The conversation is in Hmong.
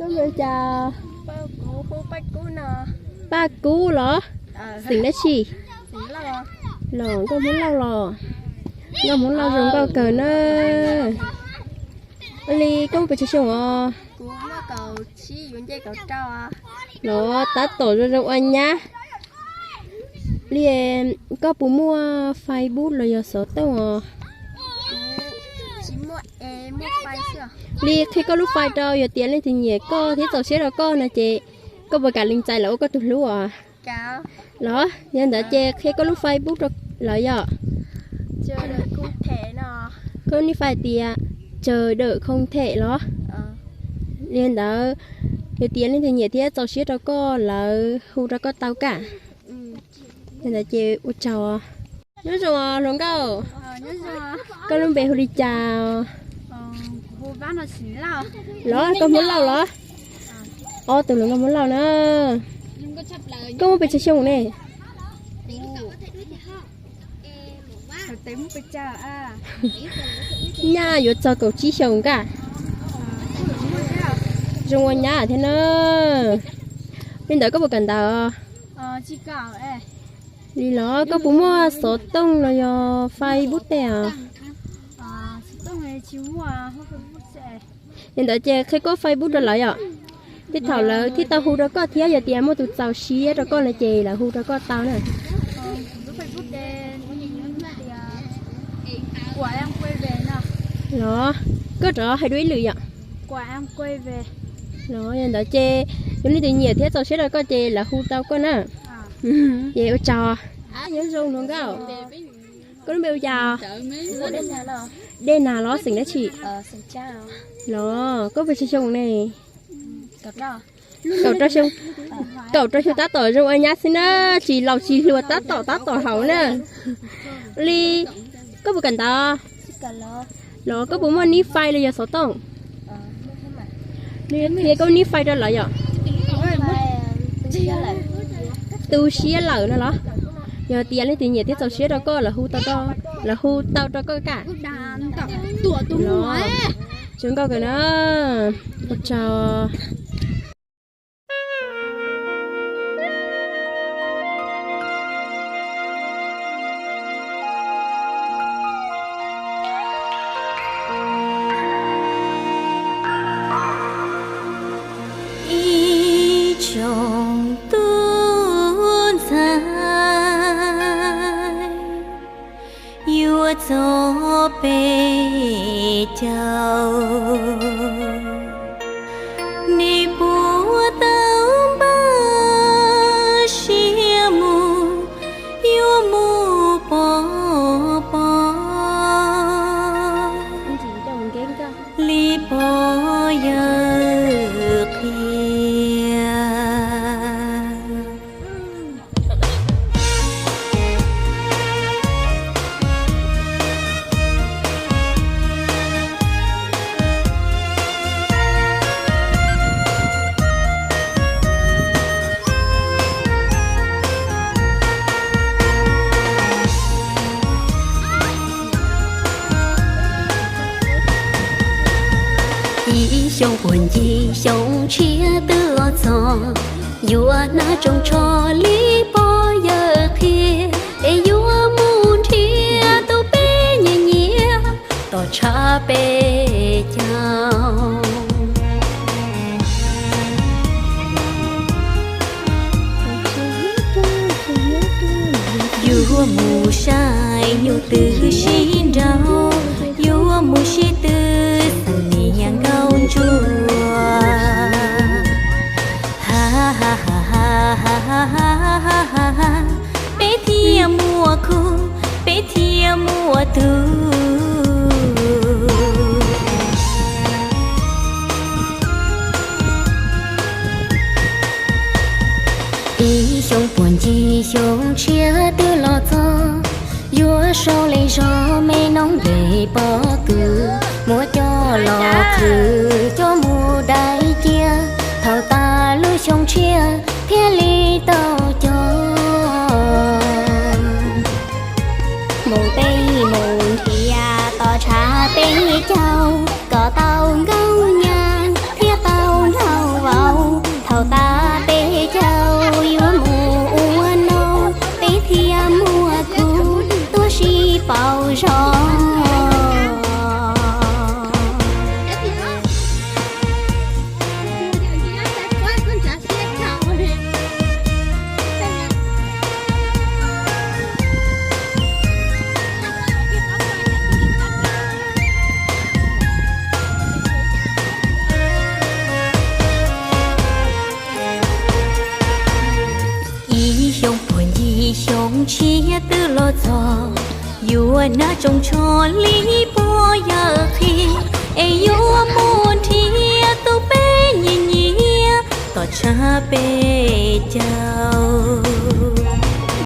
Cas Paj Kub los? Xeem dab tsi? Los nkauj Hmoob Lauj los? Nkauj Hmoob Lauj zoo nkauj kawg na. Ua li koj muaj pes tsawg xyoo os? Los tab tom zoo zoo ua nyab. Li koj puas muaj Facebook los yog xov tooj os? Li qhia koj lub fai rau, yog tias leej twg nyiam koj thiab txaus siab rau koj no ces koj puas kam lees txais lawv ua koj tus hlub os? Los yog ntawd ces qhia koj lub Facebook rau lawv yom. Koj nick fai tias Chaw Dawm Khoo Them los? Li ntawd yog tias leej twg nyiam thiab txaus siab rau koj lawv hu rau koj tau kam? Li ntawd ces ua tsaug. Nyob zoo hluas nkauj. Koj lub npe hu li cas? Los koj Hmoob Lauj los? Ob tug hluas nkauj Hmoob Lauj na. Koj muaj pes tsawg xyoo ne? Nyaj yuav txog kaum tsib xyoos nkaj. Zoo ua nyab thiab na. Li ntawd koj puas kawm ntawv? Li los koj puas muaj xov tooj los yog Facebook tej os? Li ntawd ces qhia koj Facebook rau lawv yom. Tej thaum lawv thiaj tau hu rau koj thiab, yog tias muaj tus txaus siab rau koj no ces lawv hu rau koj tau na. Los koj rov hais dua ib lwm yom. Los yog ntawd ces yog leej twg nyiam thiab txaus siab rau koj ces lawv hu tau koj na. Ces ua tsaug. Nyob zoo hluas nkauj. Koj lub npe hu cas? Dej Nag los xeem dab tsi? Los koj puas tsawg xyoo ne? Kaum rau xyoo. Kaum rau xyoo tab tom zoo ua nyab xwb na, tsis laus tsis hluas tab tom tab tom haus na. Li koj puas kawm ntawv? Los koj puas muaj nick fai los yog xov tooj? Qhia koj nick fai rau lawv yom. Tu siab lawm no los? Yog tias leej twg nyiam thiab txaus siab rau koj lawv hu tau, lawv hu tau rau koj kam? Zoo nkauj kawg na. Ua tsaug. Ib tsoom tub ntxhais yuav txog peb caug, nej puas tau npaj siab mus, yuav mus pov pob? Li pog yawg qhia. Ib xyoo puag ncig xyoo tshiab twb los txog, yuav hnav tsoos tsho li pog yawg qhia, es yuav mus nrhiav tus peb nyiam nyiam tom tshab peb caug. Yuav mus saib nyuj twg sib nraug, yuav mus sib twv xeem niam nkauj ntsuag. Ha ha ha ha ha ha ha ha, peb thiaj muaj khub, peb thiaj muaj tug. Ib xyoo puag ncig xyoo tshiab twb los txog, yuav sau li zog me noog nce pob kws, muab coj los qhwv coj mus dai cia, thaum tas lub xyoo tshiab thiaj li tau cog. Mus peb mus nrhiav tom tshab peb caug, kom tau nkauj nyab thiab tau nkauj Ntshiab twb los txog, yuav hnav tsoos tsho li pog yawm qhia, es yuav mus nrhiav tus peb nyiam nyiam, tom tshab peb caug.